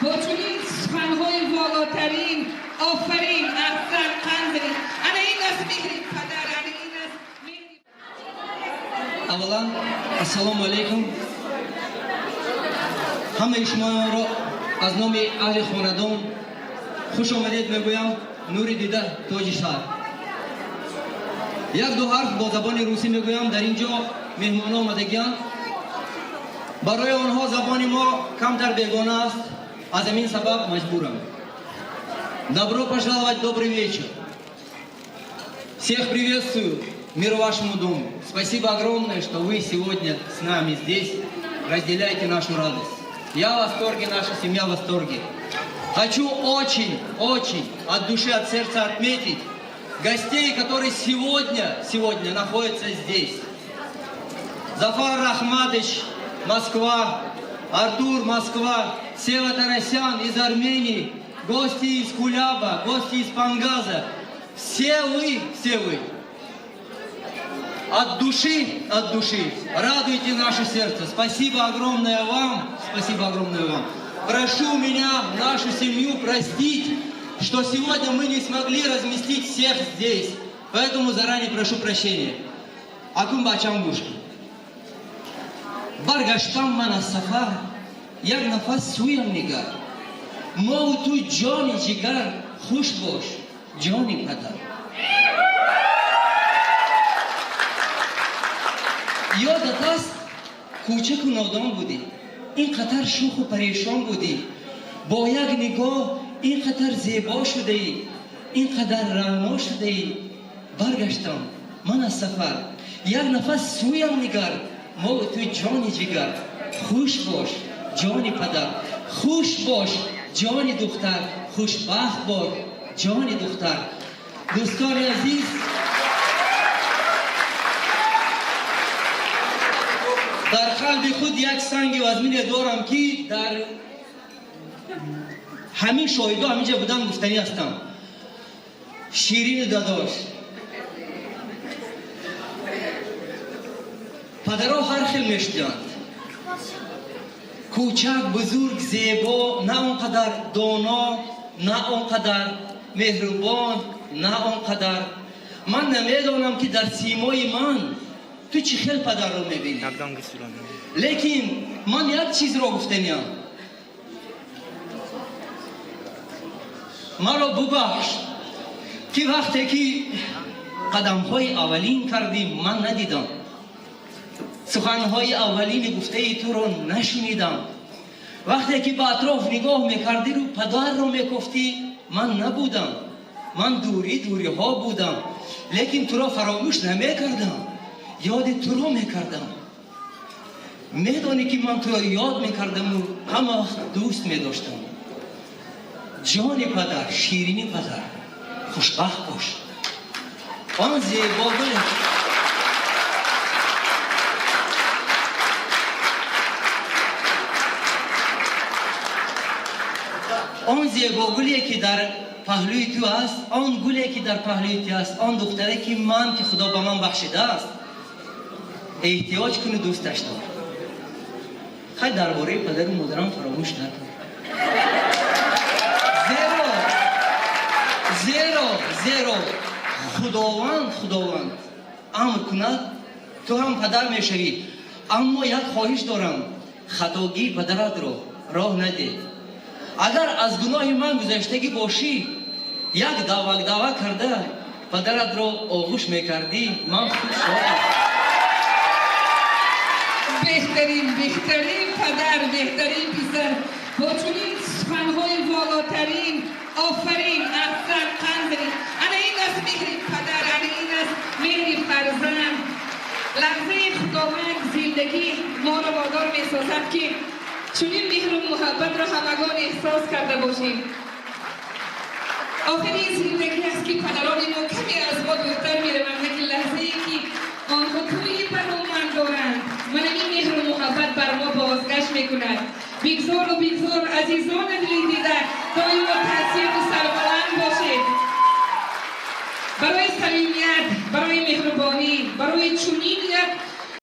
Бо чунин суханҳои волотарин, офарин, аҳсан, қанзанед. Ана ин аст меҳри падар, ана ин аст меҳри. Аввалан, ассалому алайкум. Ҳамаи шуморо аз номи аҳли хонадон хуш омадед мегӯям. Нури дида, тоҷи сар. Як ду ҳарф бо забони русӣ мегӯям. Дар ин ҷо меҳмонҳо омадагианд, барои онҳо забони мо камтар бегона аст, аз ҳамин сабаб маҷбурам. Добро пожаловать, добрый вечер. Всех приветствую, мир вашему дому. Спасибо огромное, что вы сегодня с нами здесь, разделяете нашу радость. Я в восторге, наша семья в восторге. Хочу очень, очень от души, от сердца отметить гостей, которые сегодня находятся здесь. Зафар Рахматович, Москва, Артур, Москва, Сева Тарасян из Армении, гости из Куляба, гости из Пангаза. Все вы, от души радуйте наше сердце. Спасибо огромное вам, спасибо огромное вам. Прошу меня, нашу семью простить, что сегодня мы не смогли разместить всех здесь. Поэтому заранее прошу прощения. Акун бачам гӯш кун. Баргаштам ман аз сафар, як нафас сӯям нигар. Мову ту, ҷони ҷигар, хуш бош, ҷони падар. Ёдат аст, кӯчаку нодон будӣ, ин қадар шӯху парешон будӣ, бо як нигоҳ ин қадар зебо шудаӣ, ин қадар раъно шудаӣ. Баргаштам ман аз сафар, як нафас сӯям нигар. Мову ту, ҷони ҷигар, хуш бош, ҷони падар. Хуш бош, ҷони духтар, хушбахт бош, ҷони духтар. Дӯстони азиз, дар қалби худ як санги вазмине дорам, ки дар ҳамин шоҳидо ҳаминҷа будан гуфтанӣ ҳастам. Ширини дадош, падаро ҳар хел мешуданд: кӯчак, бузург, зебо, на он қадар доно, на он қадар меҳрубон, на он қадар. Ман намедонам, ки дар симои ман ту чӣ хел падарро мебинӣ, лекин ман як чизро гуфтаниям: маро бубахш, ки вақте ки қадамҳои аввалин кардӣ, ман надидам, суханҳои аввалини гуфтаи туро нашунидам. Вақте ки ба атроф нигоҳ мекардиру падарро мекуфтӣ, ман набудам, ман дурӣ дуриҳо будам, лекин туро фаромӯш намекардам, ёди туро мекардам. Медонӣ, ки ман туро ёд мекардаму ҳама вақт дӯст медоштам. Ҷони падар, ширини падар, хушбахт бош. Он зебогул, он зебогуле, ки дар паҳлӯи ту аст, он гуле, ки дар паҳлӯи ту аст, он духтаре, ки ман, ки Худо ба ман бахшидааст, эҳтиёҷ куну дӯсташ дор. Хай, дар бораи падару модарам фаромӯш накун, зеро Худованд амр кунад, ту ҳам падар мешавӣ. Аммо як хоҳиш дорам: хатогии падаратро роҳ надеҳ. Агар аз гуноҳи ман гузаштагӣ бошӣ, як давак давак карда падаратро оғӯш мекардӣ, ман худ шодам. Беҳтарин, беҳтарин падар, беҳтарин писар бо чунин суханҳои волотарин, офарин, аҳсан, қанзанед. Ана ин аст меҳри падар, ана ин аст меҳри фарзанд. Лаҳзаи Худованд зиндагӣ моро водор месозад, ки чунин меҳру муҳаббатро ҳамагон эҳсос карда бошем. Охири зиндагӣ аст, ки падарони мо каме аз мо дуртар мераванд, лекин лаҳзае ки онҳо тӯи бароманд доранд, мана ин меҳру муҳаббат бар мо бозгашт мекунад. Бигзору бигзор, азизони дили дида, доимо тансиҳату сарбаланд бошед. Барои самимият, барои меҳрубонӣ, барои чунин як